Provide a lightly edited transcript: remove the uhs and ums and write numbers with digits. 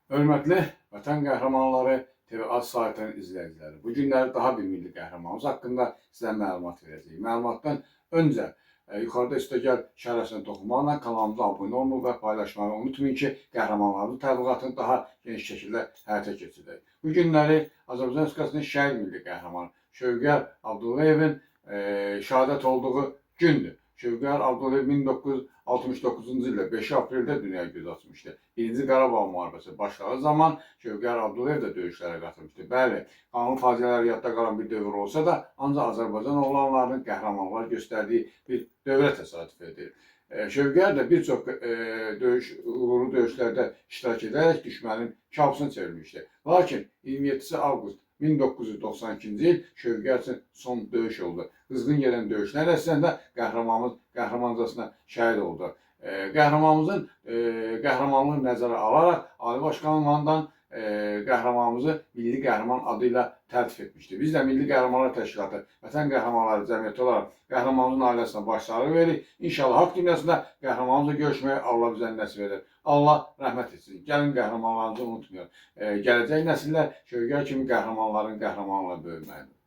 Hörmətli Vətən Qəhrəmanları TV Az saytının izləyiciləri, bu günləri daha bir milli qəhrəmanımız haqqında sizə məlumat verəcəyik. Məlumatdan öncə yuxarıda üstəgəl işarəsinə toxunmaqla kanalımıza abunə olmağı və paylaşmağı unutmayın ki, qəhrəmanlarımızın təbliğatını daha geniş şəkildə həyata keçirək. Bu günləri Azərbaycan Respublikasının şəhid milli qəhrəmanı Şövqər Abdullayevin şəhadət olduğu gündür. Şövqər Abdullayev 1969-cu ildə 5 apreldə dünyaya göz açmışdı. Birinci Qarabağ müharibəsi başladığı zaman Şövqər Abdullayev də döyüşlərə qatılmışdı. Bəli, qanlı faciələr yadda qalan bir dövr olsa da, ancaq Azərbaycan oğlanlarının qəhrəmanlar göstərdiyi bir dövrə təsadüf edir. Şövqər də bir çox uğurlu döyüşlərdə iştirak edərək düşmənin kabusunu çevirmişdi. Lakin 27 avqust 1992-ci il Şövqər üçün son döyüş oldu. Qızğın gedən döyüşlər əslində qəhrəmanımız qəhrəmancasına şəhid oldu. Qəhrəmanımızın qəhrəmanlığını nəzərə alaraq Ali Başqanlığından qəhrəmanımızı Milli Qəhrəman adı ilə təltif etmişdi. Biz də Milli Qəhrəmanlar Təşkilatı, Vətən Qəhrəmanları Cəmiyyəti olaraq qəhrəmanımızın ailəsinə başsağlığı veririk. İnşallah haqq dünyasında qəhrəmanımızla görüşməyi Allah bizə nəsib edər. Allah rəhmət etsin. Gəlin qəhrəmanlarımızı unutmayaq. Gələcək nəsillər Şövqər kimi qəhrəmanların qəhrəmanla böyüməlidir.